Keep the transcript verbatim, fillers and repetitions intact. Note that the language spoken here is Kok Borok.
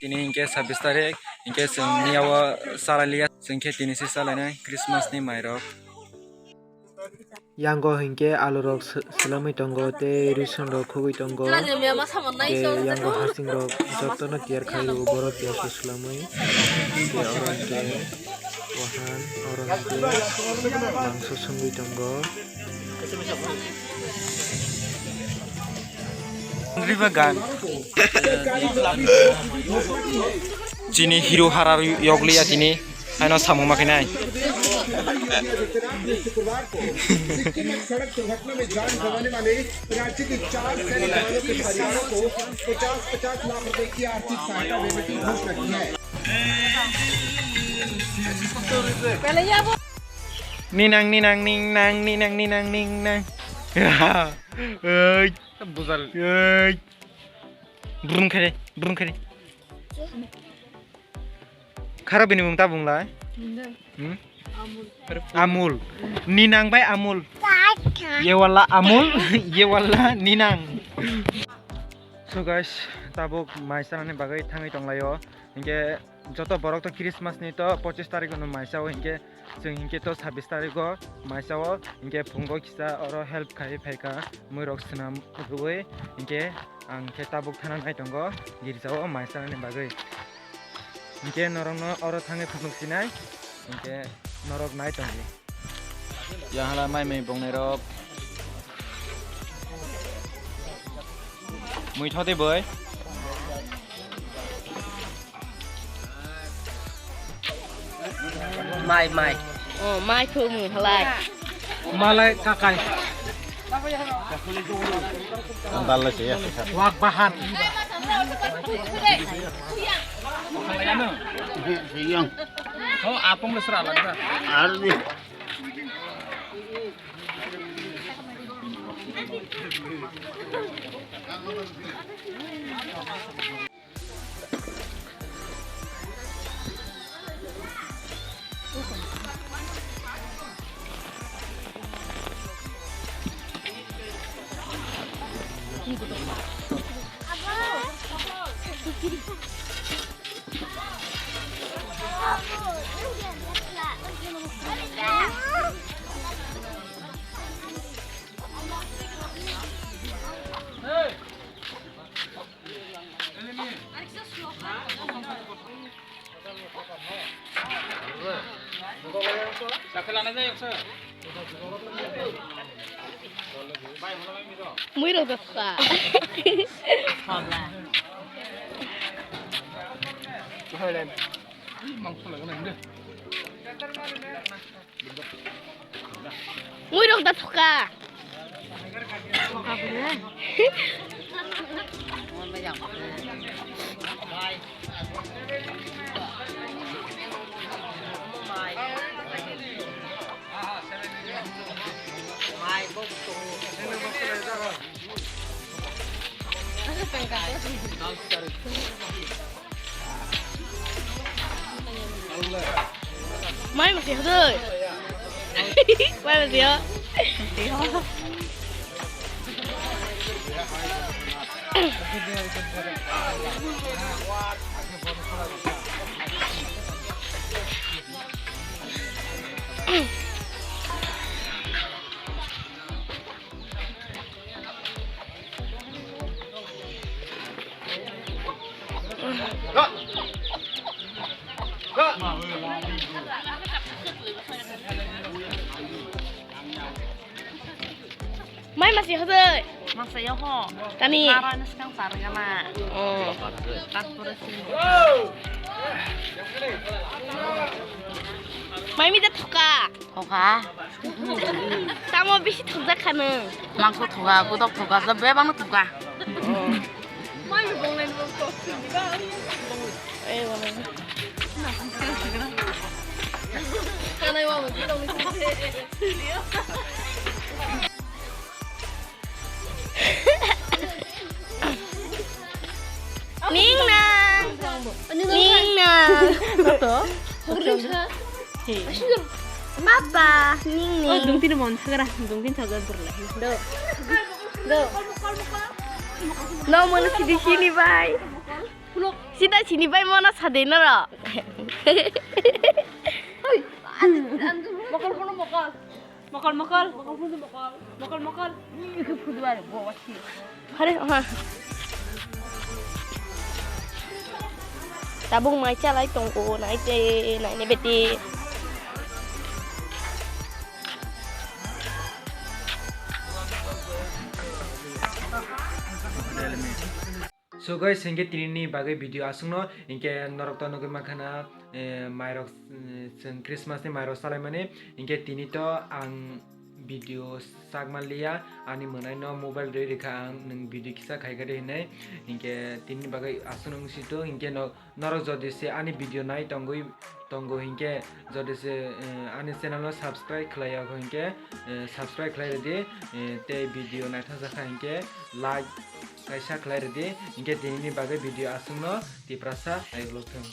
Tini hinkhe sabbish tarik, hinkhe chwng miyao salai liya, chwng khe tini se salainai Christmas ni mairok. Yango hinkhe alu rok sw-, swlamwi tongo tei rison rok khugwi tongo. Tei yango hasing rok jotono tiyar khai rwo borok tiyar khe swlamwi. Tei oro hinkhe wahan, oro hinkhe mangso songwi tongo. Riba gan. Chini hero hara yokliya tini. Haino samung ma khainai. सड़क दुर्घटना में जान गंवाने वाले राज्य के चार सैनिक जवानों के परिवारों को पचास पचास लाख रुपए की आर्थिक सहायता देने की घोषणा की है। Ninang, ninang, ningnang, ninang, ninang, ningnang. Oi. Buzal. Oi. Brum khere, brum khere. Khara bini mung ta bung lai? Hindi. Hmm? Amul. Amul. Ninang bai Amul. Ye wala Amul, ye wala Ninang. So guys, tabuk mai sanani bagwi thangwi tonglaio. Hinkhe joto borok to Christmas ni to pochis tarik no mai sao, hinkhe chwng hinkhe to sabbish tarik o mai sao, hinkhe phungo kisa oro help khai phaikha, mui rok swnam rwui, hinkhe ang khe tabuk thana nai tongo girja o mai sanani bagwi. Hinkhe norokno oro thangwi phunuk sinai, hinkhe norok nai tongdi. Yang hala mai mui bongnai rok. Mui thodi boi. Mai, mai. Oh, mai thumu halai. Malai kakai. Ang dalai siya. Wak bahan. Siyang. Oh, apong le sera lagi. Ardi. Mui rok da thuka. Mui rok da thuka. Mai masi hodoi. Mai masi ho. Mai masi hodoi. Masa yo ho. Tani. Nara ni skang sar gana. Oh. Tatpore si. Mai mi da thuka. Thuka. Tamo bisi thukjak kha nwng? Mangso thuka, kodok thuka, je bebak no thuka. Mai bong nai bong kok thuka. Ei bong. Kanai wa mo bidong ni. Ningna. Ningna. Toto. Hey. Papa, ning ning. Oh, dungtin mon thagra, dungtin thagra burla. Do. Do. No, mono sidi sini bai. Sida sini bai mono sade noro. Mokol kono mokol. Mokol mokol. Mokol mokol. Mokol mokol. Hare ha. Tabuk mai chalai tongo, naite, naine beti. So guys, hinkhe tinini bagwi video aswkno, hinkhe norok to nugwi mankha na, eh, mairok, eh, chwng Christmas ni mairok salaimani, hinkhe tini to ang video sak manliya, ani mwnaino mobile rwi rikha ang, nwng video kisa khaikha de hinwi, hinkhe tinini bagwi aswkno wngsi to, hinkhe no, norok jodi se ani video nai tongwi tongo hinkhe, jodi se, eh, ani channel no subscribe khlaiya kho hinkhe, eh, subscribe khlai rwdi, eh, tei video naithok jakha hinkhe like kaisa khlai rwdi, hinkhe tinini bagwi video aswkno Tiprasa ayuk lokthung.